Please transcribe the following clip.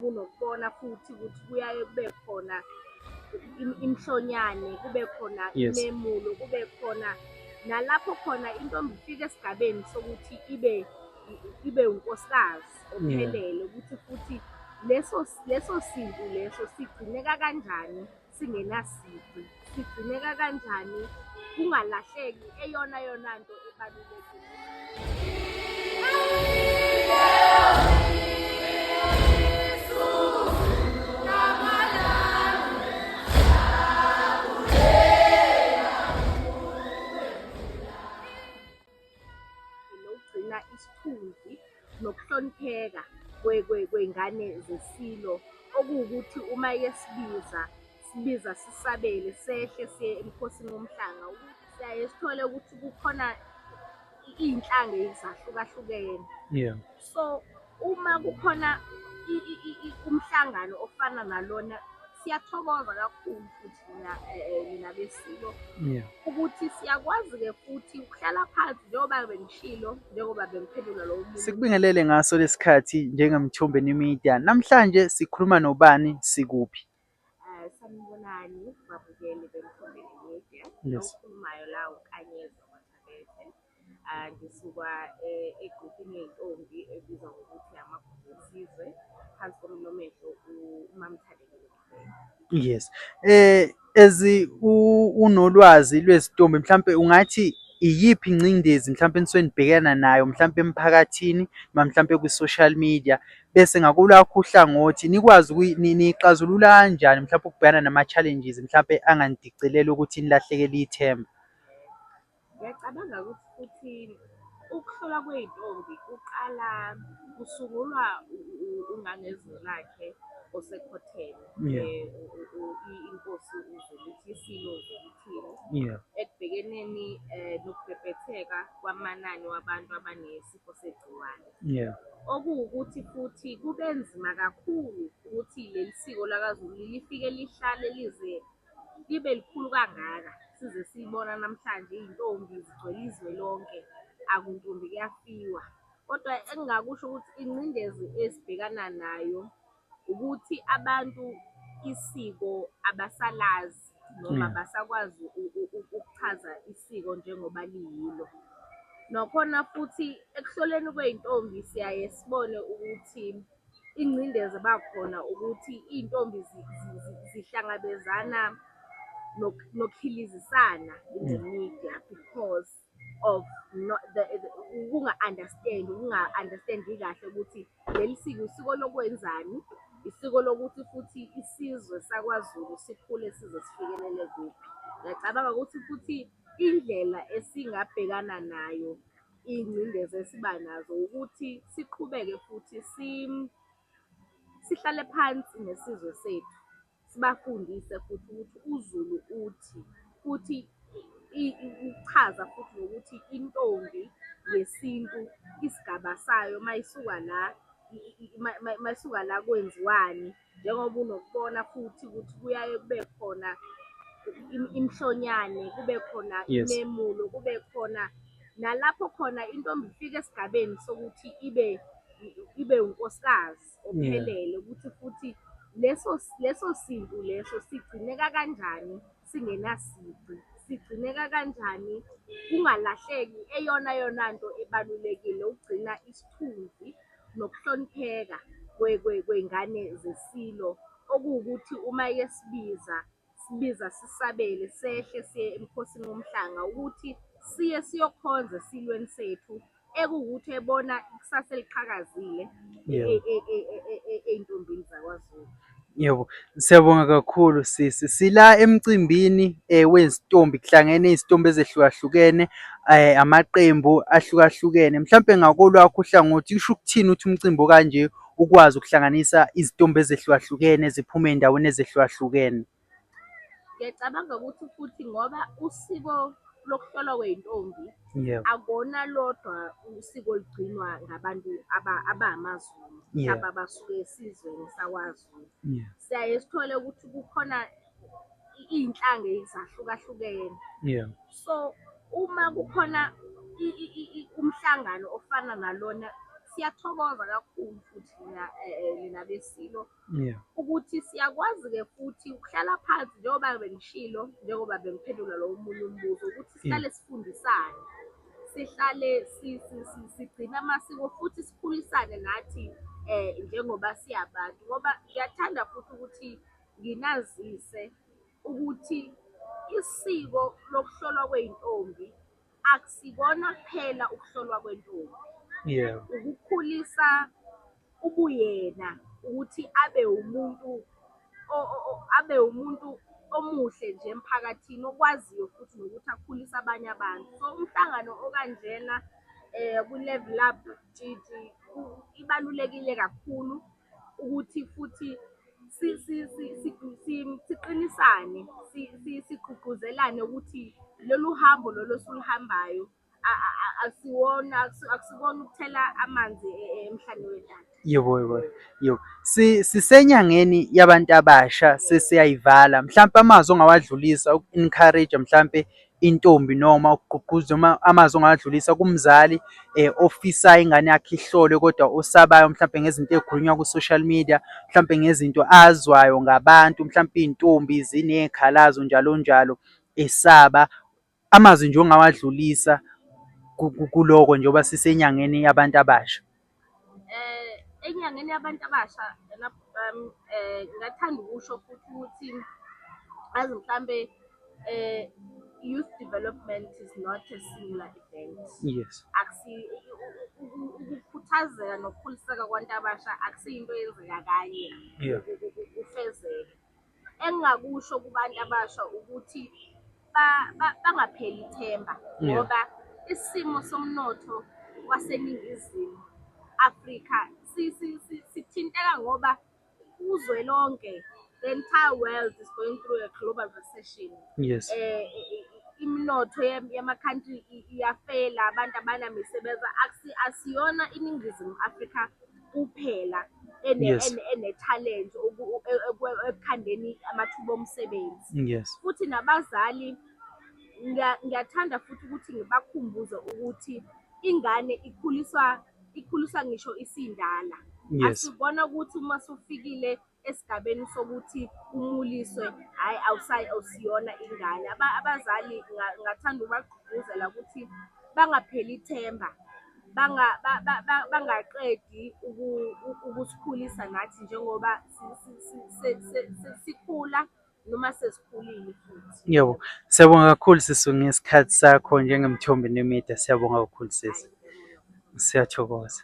Kunokubona futhi ukuthi kuyaye kube khona imhlonyane, kube khona imemulo, kube khona nalapho khona intombi ifika esigabeni sokuthi ibe unkosikazi ophelele, ukuthi futhi leso sintu leso sigcineka kanjani singenasici, sigcineka kanjani kungalahleki eyona yona nto ebalulekile. Nokugcina isithunzi nokuhlonipheka kwey'ngane zeSilo, okuwukuthi uma yesibiza, sibiza sisabele, sehle siye eMkhosini woMhlanga. Siyaye sithole ukuthi kukhona iy'nhlanga ezahlukahlukene. So, uma kukhona umhlangano ofana nalona, siyathokoza kakhulu futhi nina nina beSilo ukuthi siyakwazi-ke futhi ukuhlala phansi njengoba bengishilo, njengoba bengiphendula lowo mbuzo. Sikubingelele ngaso lesikhathi njengeMthombeni Media. Namhlanje sikhuluma nobani, sikuphi? Sanibonani babukeli beMthombeni Media. Okhulumayo la uNkanyezi wakwaThabethe. Ngisuka egrupini yey'ntombi ebizwa ngokuthi Amagugu Esizwe, phansi komlomehlo uMamThandekile Mthembu. Yes. As unolwazi lwezintombi mhlampe ungathi iyiphi ingcindezi mhlampe enisuke nibhekana nayo mhlampe emphakathini noma mhlampe kwi-social media bese ngakolwakho uhlangothi nikwazi niyixazulula kanjani mhlampe ukubhekana nama-challenges mhlampe anganidicelela ukuthi nilahlekele ithemba? Ngiyacabanga ukuthi futhi ukuhlolwa kwey'ntombi kuqala kusungulwa uNgangezwe lakhe osekhotheme, iNkosi uZwelithini, iSilo uZwelithini, ekubhekeneni nokubhebhetheka kwamanani wabantu abanesifo segciwane. Okuwukuthi futhi kube nzima kakhulu ukuthi leli siko lakaZulu lifike lihlale lize libe likhulu kangaka size siyibona namhlanje iy'ntombi zigcwele izwe lonke, akuntombi kuyafiwa. Kodwa engingakusho ukuthi ingcindezi esibhekana nayo ukuthi abantu isiko abasalazi noma basakwazi ukuchaza isiko njengoba liyilo. Nakhona futhi ekuhloleni kwey'ntombi siyaye sibone ukuthi ingcindezi ebakhona ukuthi iy'ntombi zihlangabezana nokuhilizisana in the media because of not the, ukunga-understand, ukunga-understand-i kahle ukuthi leli siko isiko lokwenzani, isiko lokuthi futhi isizwe sakwaZulu sikhule size sifikelele kuphi. Ngiyacabanga ukuthi futhi indlela esingabhekana nayo iy'ngcindezi esiba nazo ukuthi siqhubeke futhi sihlale phansi nesizwe sethu, sibafundise futhi ukuthi uZulu uthi, futhi ukuchaza futhi nokuthi intombi yesintu isigaba sayo mayisuka la, mayisuka la kwenziwani. Njengoba unokubona futhi ukuthi kuyaye kube khona imhlonyane, kube khona imemulo, kube khona nalapho khona intombi ifika esigabeni sokuthi ibe unkosikazi ophelele, ukuthi futhi leso sintu leso sigcineka kanjani singenasici, sigcineka kanjani kungalahleki eyona yona nto ebalulekile ukugcina isithunzi nokuhlonipheka kwey'ngane zeSilo, okuwukuthi uma yesibiza, sibiza sisabele, sehle siye eMkhosini woMhlanga ukuthi siye siyokhonza esilweni sethu, ekuwukuthi ebona ikusasa eliqhakazile ey'ntombini zakwaZulu. Yebo, siyabonga kakhulu sisi. Sila emcimbini wezintombi kuhlangene izintombi ezehlukahlukene, amaqembu ahlukahlukene. Mhlampe ngakolwakho uhlangothi kusho ukuthini ukuthi umcimbi okanje ukwazi ukuhlanganisa izintombi ezehlukahlukene ziphume ey'ndaweni ezehlukahlukene? Ngiyacabanga ukuthi futhi ngoba usiko lokuhlolwa kwey'ntombi akona lodwa usiko olugcinwa ngabantu abamaZulu, mhlawumbe abasuke esizweni sakwaZulu. Siyaye sithole ukuthi kukhona iy'nhlanga ezahlukahlukene. So, uma kukhona umhlangano ofana nalona, Siyathokoza kakhulu futhi nina beSilo ukuthi siyakwazi-ke futhi ukuhlala phansi njengoba bengishilo, njengoba bengiphendula lo omunye umbuzo ukuthi sihlale sifundisane, sihlale sigcine amasiko futhi sikhulisane nathi njengoba siyabantu. Ngoba ngiyathanda futhi ukuthi nginazise ukuthi isiko lokuhlolwa kwey'ntombi akusikona kuphela ukuhlolwa kwentombi. Ukukhulisa ubuyena ukuthi abe umuntu abe umuntu omuhle nje emphakathini okwaziyo futhi nokuthi akhulise abanye abantu. So umhlangano okanjena kwi-Level Up Tshitshi ibalulekile kakhulu ukuthi futhi siqinisane, sigqugquzelane ukuthi lolu hambo lolu esiluhambayo akusiwona akusikona ukuthela amanzi emhlane wedada. Yebo, yebo, yebo. Sisenyangeni yabantu abasha sesiyayivala. Mhlampe amazwi ongawadlulisa uku-encourage mhlampe intombi noma ukugqugquza noma amazwi ongawadlulisa kumzali ofisayo ingane yakhe ihlolwe kodwa osabayo mhlampe ngezinto ey'khulunywa ku-social media, mhlampe ngezinto azwayo ngabantu, mhlampe iy'ntombi ziney'khalazo njalo njalo, esaba. Amazwi nje ongawadlulisa kuloko njengoba sisenyangeni yabantu abasha. Enyangeni yabantu abasha ena bhuti wami ngingathanda ukusho futhi ukuthi azi mhlambe youth development is not a singular event. Akusi ukukhuthazeka nokukhuliseka kwabantu abasha akusiyinto eyenzeka kanye kufezeke. Engingakusho kubantu abasha ukuthi bangapheli ithemba ngoba isimo somnotho waseNingizimu Afrika sithinteka ngoba uzwe lonke, the entire world is going through a global recession. Iminotho yama-country iyafela, abantu abanamisebenzi. Asiyona iNingizimu Afrika kuphela ene-challenge ekukhandeni amathuba omsebenzi. Futhi nabazali ngiyathanda futhi ukuthi ngibakhumbuze ukuthi ingane ikhuliswa ngisho isindala. Asikubona ukuthi uma usufikile esigabeni sokuthi umuliswe, hhayi awusiyona ingane. Abazali ngingathanda ukubagqugquzela ukuthi bangapheli ithemba, bangaqedi ukusikhulisa nathi njengoba sikhula noma sesikhulile futhi. Yebo, siyabonga kakhulu sisi ngesikhathi sakho njengeMthombo Media, siyabonga kakhulu sisi. Siyathokoza.